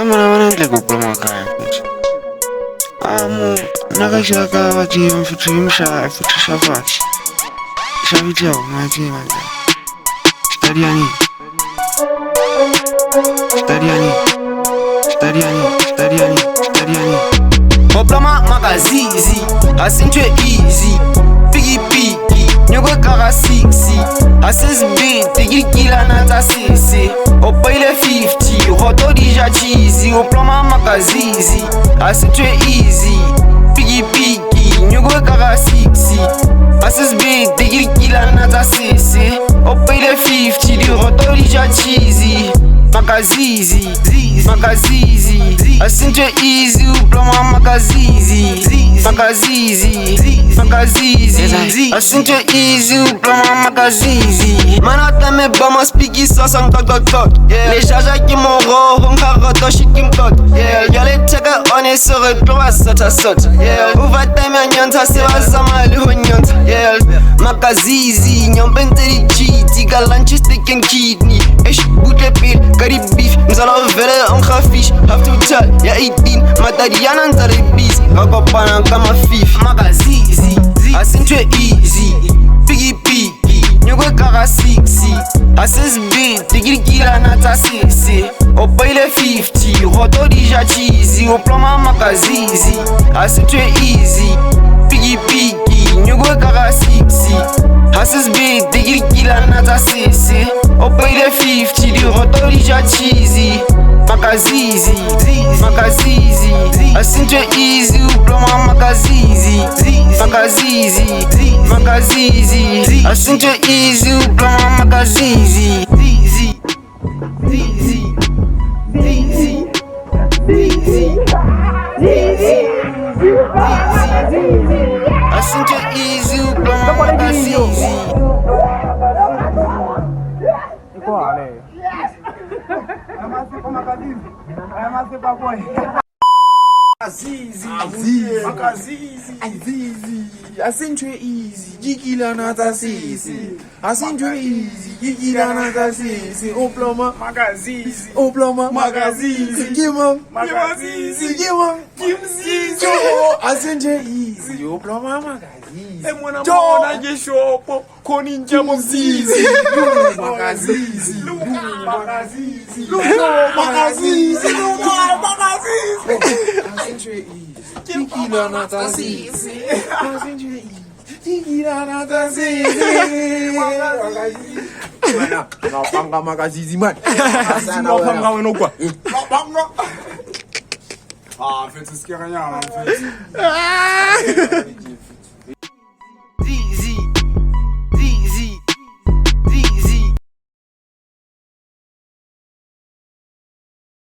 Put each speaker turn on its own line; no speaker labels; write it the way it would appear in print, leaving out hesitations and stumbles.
Mina va na ndlela ku kula makaya futhi. Amo nakashaka vativa futhi imshaya futhi shafathi. Shavithi mativa. Stadiani. Stadiani. Stadiani. Stadiani. Stadiani.
Oplama makazizi, asintwe easy. Piggy piggy, nyoko ka ga 6. Asesibete ke dikilana tsa sese. O paile 50, goto di ja cheesy. Oplama makazizi, asintwe easy. Piggy piggy, nyoko ka ga 6. Asesibete ke dikilana tsa sese. O paile 50, di goto di ja cheesy. Makazizi, Makazizi, asintwe easy, uploma Makazizi, Makazizi, Makazizi, asintwe easy, uploma Makazizi. Mana tame bama speaky sauce and talk talk talk. Yeah, les jaja qui m'ont ro, on shit qui m'tot. Yeah, y'a les tchaka on est sur le plan sota sota. Yeah, uva time ya nyonta se va zama le ho nyonta. Yeah, Makazizi, nyombente di cheat, got lunch steak and kidney. Eish, boot pil, ka di beef, mzala vele on ga fish, have to tell, ya 18, matadiana ntsa le busy, ka kopana ka mafifi. Makazizi, asintwe easy, piggy piggy, nyoko ka ga 6, asesibete ke dikilana tsa sese. O paile 50, goto di ja cheesy, o ploma makazizi, asintwe easy, piggy piggy, nyoko ka ga 6, asesibete ke dikilana tsa sese. O paile 50, di goto di ja cheesy. Makazizi, Makazizi, asintwe easy, uploma Makazizi, Makazizi, Makazizi, asintwe easy, uploma Makazizi, Zizi, Zizi, Zizi, Zizi, Zizi, asintwe easy, uploma Makazizi.
Azizi, Azizi, Azizi, asintwe easy, jikilana tsa sisi. Asintwe easy, jikilana tsa sisi. Oploma,
Makazizi,
oploma,
Makazizi,
Kimam,
Makazizi,
Kimam,
Kimzizi.
Asintwe easy, oploma Makazizi.
Emwana mona ke shopo, khona injabo mzizi.
Makazizi,
Makazizi,
Makazizi, Makazizi. Asintwe easy, jikilana tsa sisi. Asintwe easy, jikilana tsa sisi. Makazizi. Wena, ngapanga Makazizi man.
Ngapanga wena kwa. Ngapanga. Ah, mfethu sikerenyana mfethu.